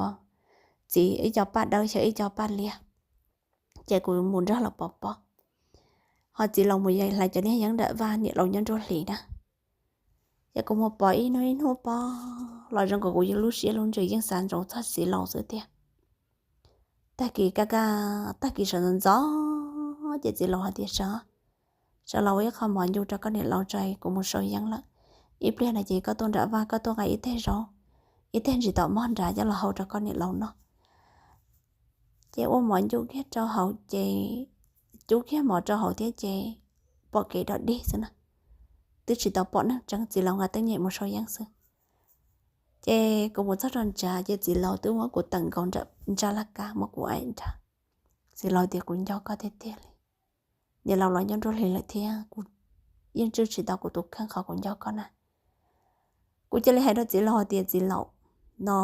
txiv ib co paj dawb xyaw ib co paj liab, ces kuv mus nrog lawv pov pob, ho txiv laus mus hlais cov niag yeeb nram vaj, niam laus nyob nruab hlis na. Ces kuv mus pov ib hnub ib hnub pov los zoo nkaus kuv lub siab lub ntsws yeej xav ntsoov txog txiv laus xwb tiag. Tag kis kaj kaj, tag kis sawv ntxov ntxov ces txiv laus hais tias sawv, sawv los ua ib qho mov ncu rau koj niam laus tso, kuv mus sau yeeb lawm. Ib pliag no ces koj tuaj nram vaj koj tuaj nqa ib teg zaub, ib teg ntsis tom mog nrad coj los hau rau koj niam laus noj. Ces ua mov ncu kiag rau hauv ces, cub kiag mov rau hauv thiab ces pom kev dog dig xwb na. Twb tsis tau pom neeg tseeb, txiv laus nqa teeb nyem mus sau yeeb xwb. Ces kuv mus txog rau nrad ces txiv laus twb muab kuv teem nkaus nram ntsaj laj kab muab kuv aim nrad. Txiv laus tias kuv nco koj tiag tiag li. Niam laus los nyob nruab hlis lawm thiab kuv yeej tswj tsis tau kuv tus kheej qhov kuv nco koj na. Kuv cia li hais rau txiv laus hais tias txiv laus, no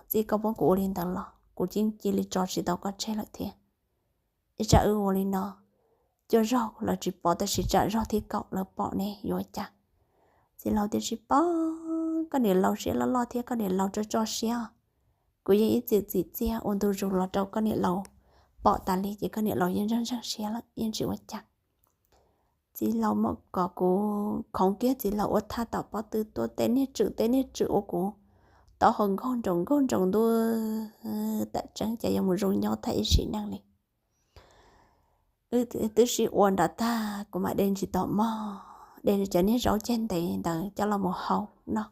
txij koj muab kuv ua li ntawd los kuv yeej cia li tso tsis tau koj tseg lawm thiab. Ib tsam wb ua li no, cuaj zaug lawv tsis pom tab sis tsam zaug thib kaum lawv pom ne yuav ua cas? Txiv laus tias tsis pom, koj niam laus siab loj loj thiab koj niam laus tso tso siab. Kuv yeej ib txwm txim txiaj ua ntu zus los rau koj niam laus pom tas li ces koj niam laus yeej ntseeg ntseeg siab lawm yeej tsis ua cas. Txiv laus muab kom kuv khoov kiag, txiv laus ua thaj tom pob tw tuaj, tej niag tswm tej niag tswm ua kuv taub hau nkaug nroos nkaug nroos ntuj, tam tseeb cas yuav mus zoo nyob tag ib sim neej li. Wb twb sib ua nrad tag kuv mam de ntsis tom mog, de cov niag zaub ceg ntev ntawd coj los mus hau noj.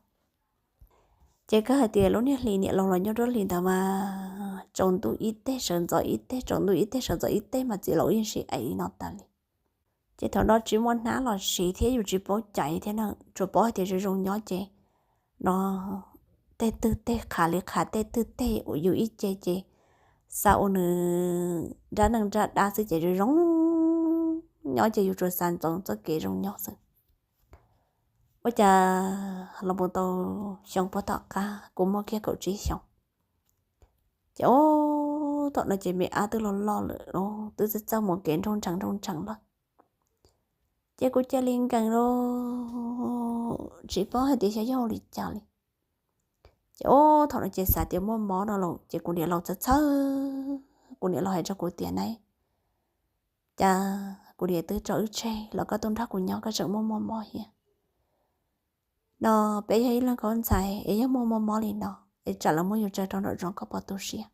Ces kawg hais tias lub niag hli niam laus los nyob nruab hlis ntawd mas tsaus ntuj ib teg sawv ntxov ib teg, tsaus ntuj ib teg sawv ntxov ib teg mas txiv laus yeej sib aim li no tas li. Ces thaum no tsis muaj hnab los siv thiab yus tsis paub caiv thiab na, tsuas paub hais tias zoo zoo nyob ces no tej twg tej qhav li qhav, tej twg tej yus ib ce ces xa ua nws nrab neej nrab dab xwb ces zoo zoo nyob ces yus tsuas xav ntsoov txoj kev zoo nyob xwb. Ua cas los mus tau xyoo puag tom qab kuv muaj kiag kaum tsib xyoos, ces ub thaum no ces me ab twb loj loj lawm, twb txawj txawj mus kev nroo ntsees nroo ntsees lawm. Ces kuv cia li nkees lawm, tsis paub hais tias xyov yog ua li cas li. Ces ub thaum no ces xav tias muaj mob no lawm ces kuv niam laus txhawj txhawj, kuv niam laus hais rau kuv tias na, cas kuv niam twb tso wb tseg los koj tuaj nrog kuv nyob koj tseem muaj muaj mob thiab. No peb yog ib leeg khaub ntxhais es yog muaj muaj mob li no es tsam lawv muab yus tso rau nraum zoov koj puas tu siab?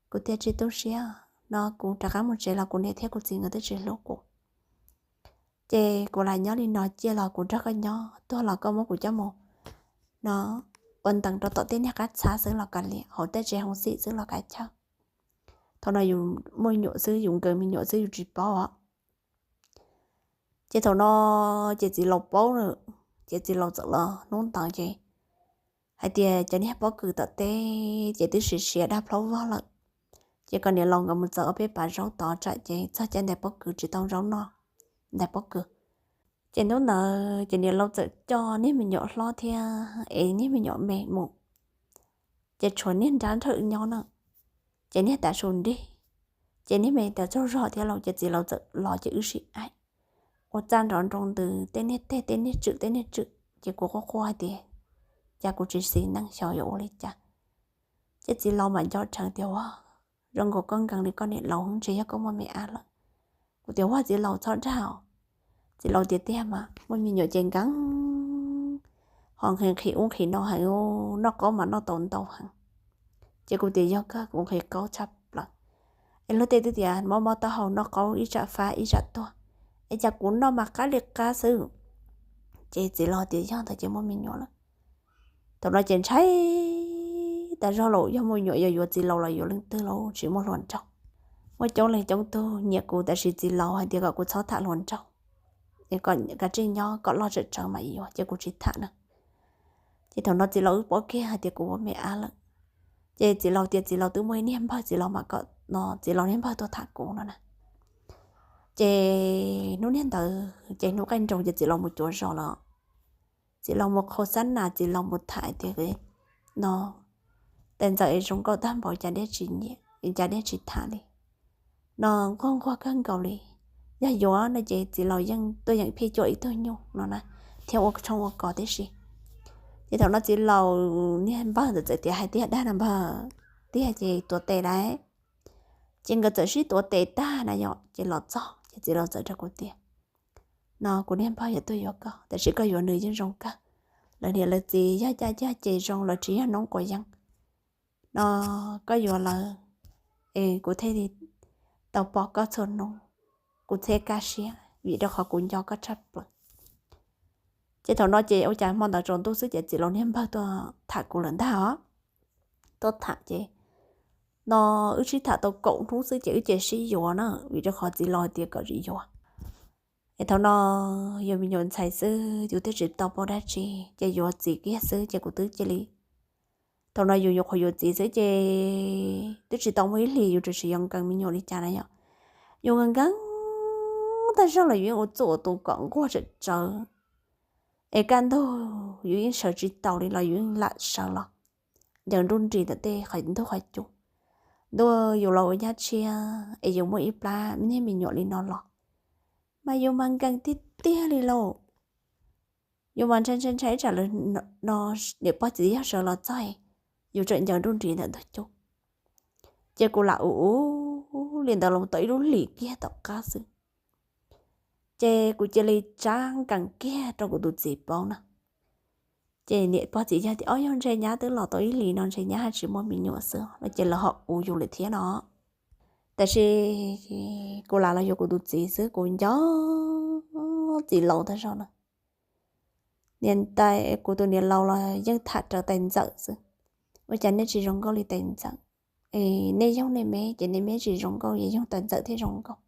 Kuv tias tsis tu siab. No kuv rov qab mus tsev los kuv niam thiab kuv txiv nkawd twb tsis hlub kuv, ces kuv lam nyob li no cia los kuv nrog koj nyob, tuag los koj muab kuv coj mus no ua ntees rau tom tej niag qab txhab xwb los kav liam, hauv tej tsev hoob xim xwb los kav chawj. Thaum no yus muaj me nyuam xwb, yus nkees me nyuam xwb yus tsis paub os. Ces thaum no ces txiv laus paub lawm, ces txiv laus txawm los hnub ntawd ces hais tias cov niag pob kws tom teb ces twb siav siav dag plhaub vog lawm, ces kom niam laus nkawd mus txawb ob peb pas zaub tod tsam ces txog caij ntais pob kws tsis tau zaub noj ntais pob kws. Ces hnub ntawd ces niam laus txawm coj niag me nyuam hlob thiab es niag me nyuam me mus, ces tshuav niag nrab nrhawm nyob na, ces niag tav su nrig, ces niag me tav tsaug zog thiab lauj, ces txiv laus txawm los ces wb sib aim ua txaj nrov nroo ntws tej niag teg tej niag tswm tej niag tswm, ces kuv quaj quaj hais tias cas kuv tsis xis neej xyov yuav ua li cas. Ces txiv laus mam nco dheev tias ua zoo nkaus koj nkees li koj niam laus ntshe yog koj muaj me ab lawm. Kuv tias ua txiv laus txhob dag os. Txiv laus tias tiag mas muaj me nyuam ces nkees, ho nqhis nqhis ub nqhis no heev, noj qaub mas noj tau ntau heev. Ces kuv tias yog kawg, kuv nqhis qaub tshaj plaws. Es luag tej twb tias mob mob taub hau noj qaub ib tsam fab ib tsam tuag, es cas kuv noj mas qab li qab xwb. Ces txiv laus tias yog ntawd ces muaj me nyuam lawm. Thaum no ces ntshai tas zog los yog muaj me nyuam yog yuav txiv laus los yuav leej twg los tsis muaj hluas nraug. Muaj coob leej coob tug nyiam kuv tab sis txiv laus hais tias kom kuv txhob tham hluas nraug, kom kav tsij nyob kom loj tsawv tsawv mam yuav ces kuv tsis tham na. Ces thaum no txiv laus wb paub kiag hais tias kuv ua me ab lawm. Ces txiv laus tias txiv laus twb muaj ib niag npawg, txiv laus mam kom no txiv laus niag npawg tuaj tham kuv no na. Ces hnub niag ntawd ces hnub qaij nroos ces txiv laus mus cuav zos los, txiv laus mus qhau xab nas, txiv laus mus tham tias no tais ntxawm es zoo nkauj tag npaum cas dej tsis nyiam, cas dej tsis tham li, no nquag nquag kawg nkaus li. Yog yuav no ces txiv laus yeej tuaj yeem phij cuaj ib tug nyuj no na, thiab ua tshoob ua kos tib si. Ces thaum no txiv laus niag npawg ntawd txawm tias hais tiag dag na npawg, tiag ces tuav tes lawm. Ces nkawd txawm sib tuav tes tag na yom, ces los txog ces txiv laus txawm rau kuv tias no kuv niag npawg yuav tuaj yuav koj tab sis koj yuav nws yeej zoo kawg. Lawv niam lawv txiv yog caj yog ces zoo, lawv tsis yog noob quav yeeb no, koj yuav lawv es kuv thiaj li tau pom koj txhua hnub, kuv thiaj kaj siab vim rau qhov kuv nco koj tshaj plaws. Ces thaum no ces ua cas hmo ntawd tsaus ntuj xwb ces txiv laus niag npawg tuaj tham kuv lawm ntag os. Tuaj tham ces no wb sib tham tau kaum hnub xwb ces wb cia sib yuav na, vim rau qhov txiv laus hais tias kom tsis yuav. Es thaum no yus me nyuam ntxhais xwb yus twb tsis tau paub dab tsi, ces yuav txiv kiag xwb ces kuv twb cia li, thaum no yus nyuam qhuav yuav txiv xwb ces twb tsis tau muaj ib hlis yus tseem tsis yuav nkees me nyuam li cas na yom. Yus nkees nkees tag zog los yus yeej ua txuj ua tus kom nquag tsawv tsawv, es kaj ntug yus yeej sawv tsis taus li los yus yeej lam sawv los ncaws nruj nris ntawm tej qhov ntug qhov cub. Ntuj, yus los ua nyab tshiab es yus muaj ib plab niag me nyuam li no los mas yus mas nkees tiag tiag li lauj. Yus mas ntshai ntshai ntshai ib tsam lawv no niam pog txiv yawg sawv los txog yus tseem ncaws nruj nris ntawm ntug cub. Ces kuv lam ua ua li ntawd los tau ib lub hlis kiag tom qab xwb, ces kuv cia li tsab nkees kiag rau kuv tus txiv paub na. Ces niam pog txiv yawg tias, Ob, yog ntshe nyab twb los tau ib hlis no ntshe nyab haj tsis muaj me nyuam xwb no, ces lawv ho ua yus lawm thiab no. Tab sis kuv lam los yuav kuv tus txiv xwb, kuv nco txiv laus tag zog na. Niam tais, kuv tus niam laus los yeej tham raws tais ntxawm xwb. Ua cas nej tsis zoo nkauj li tais ntxawm? Nej yoog nej me ces nej me tsis zoo nkauj, yog yoog tais ntxawm thiaj zoo nkauj.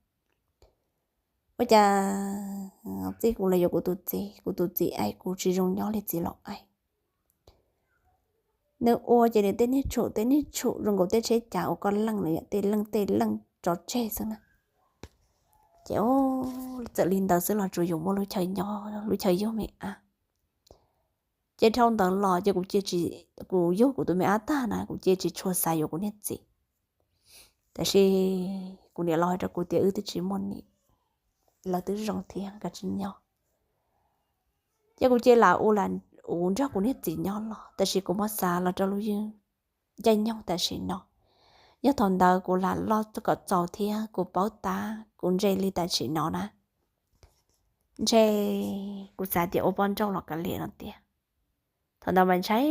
Ua cas txij kuv los yuav kuv tus txiv, kuv tus txiv aim kuv tsis zoo nyob li txiv laus aim. Nws ua ces nws tej niag tshum tej niag tshum zoo nkaus tej tsheb cav uas koj leej no yom, tej leej tej leej tso tseg xwb na. Ces txawm li ntawd xwb los tsuas yus muaj lub chaw nyob lub chaw yug me ab. Ces dhau ntawd los ces kuv cia tsis, kuv yug kuv tus me ab tag na kuv cia tsis tshua xav yuav kuv niag txiv. Tab sis kuv niam laus hais rau kuv tias wb twb tsis muaj niam, lawv twb zoo thiab kav tsij nyob. Ces kuv cia lam ua lam ua nrog kuv niag txiv nyob los, tab sis kuv muab xav los rau lub ywj caij nyoog tam sim no, yog thaum ntawd kuv lam loj kom txaus thiab kuv paub tab kuv ntse li tam sim no na. Ntshe kuv xav tias ua poj nrauj los kav liam no tiag. Thaum ntawd mas ntshai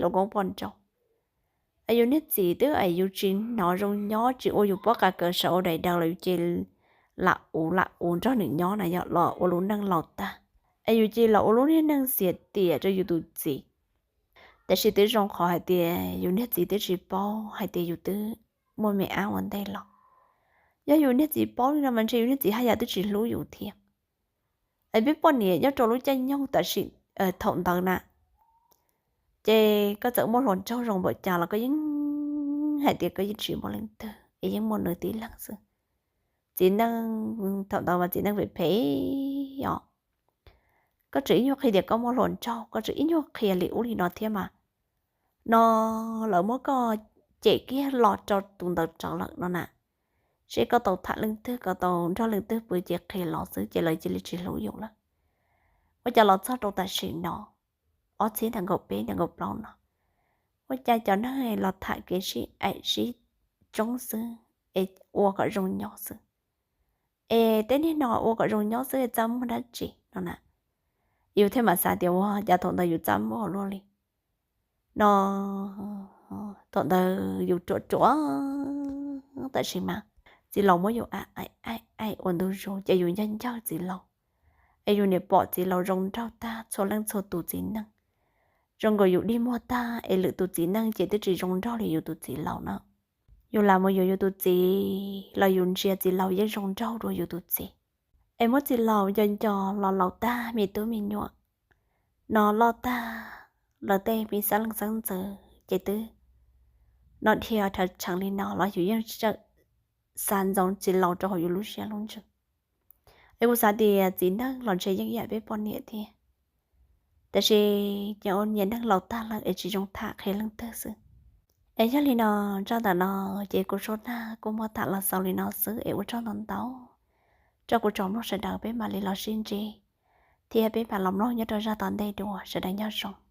lub koob poj nrauj. Es yus niag txiv twb es yus tsis hnov zoo nyob, tsis ua yus pob qa kaws sawv ua daim daws los yus ces lam ua lam ua nrog nws nyob na yom, los ua lub neej laus tag. Es yus ces los ua lub niag neej xiam tiam rau yus tus txiv. Tab sis twb zoo qhov hais tias yus niag txiv twb tsis paub hais tias yus twb muaj me ab ua ntej los. Yog yus niag txiv paub li no mas ntshe yus niag txiv haj yam twb tsis hlub yus thiab. Es peb poj niam nyob rau lub caij nyoog tam sim thaum ntawd na, ces koj txawm muaj hluas nraug zoo npaum cas los koj yeej hais tias koj yeej tsis muaj leej twg es yeej muaj nws tib leeg xwb. Txiv neej thaum ntawd mas txiv neej phem phem os. Koj tseem ib nyuag qhia tias koj muaj hluas nraug, koj tseem ib nyuag qhia li ub li no thiab mas, no lawv muab koj cem kiag los rau tus ntawd rawv lawm no na. Seb koj tau tham leej twg, koj tau nrog leej twg pw ces qhia los xwb ces lawv cia li tsis hlub yus lawm. Ua cas los txog rau tam sim no, ob txhiab nees nkaum peb nees nkaum plaub no, ua cas cov neeg los tham kev sib aim sib tsoob xwb es ua kom zoo nyob xwb. Es tej niag no ua kom zoo nyob xwb txaj muag dab tsi no na. Yus thiaj mam xav tias ua cas thaum ntawd yus txaj muag luaj li no. Thaum ntawd yus ruam ruam tam sim mas txiv laus muab yus aim aim aim ua ntu zus ces yus ncawg ncawg txiv laus, es yus niam pom txiv laus zoo nraug tag txhua leej txhua tus txiv neej, zoo nkaus yus dig muag tag es lwm tus txiv neej ces twb tsis zoo nraug li yus tus txiv laus na. Yus lam mus yuav yus tus txiv los yus ntsia txiv laus yeej zoo nraug dua yus tus txiv. Es muab txiv laus nco nco los laus tag me tub me nyuam no loj tag, lawv tej me xeeb leej xeeb ntxwv ces twb no dhia rhawv tsees li no los yus yeej tseem xav ntsoov txiv laus rau hauv yus lub siab lub ntsws. Es kuv xav tias txiv neej los ntshe yeej yam peb poj niam thiab, tab sis ces ua niam neeg laus tag lawm es tsis zoo tham qhia leej twg xwb. Es yog li no, zaj ntawm no ces kuv Sua Nag kuj muab tham los xaus li no xwb es ua tsaug ntau ntau rau kuv tsoom mloog sawv daws, peb mam li los sib ntsib thiab peb mam los mloog nyob rau zaj tom ntej dua, sawv daws nyob zoo.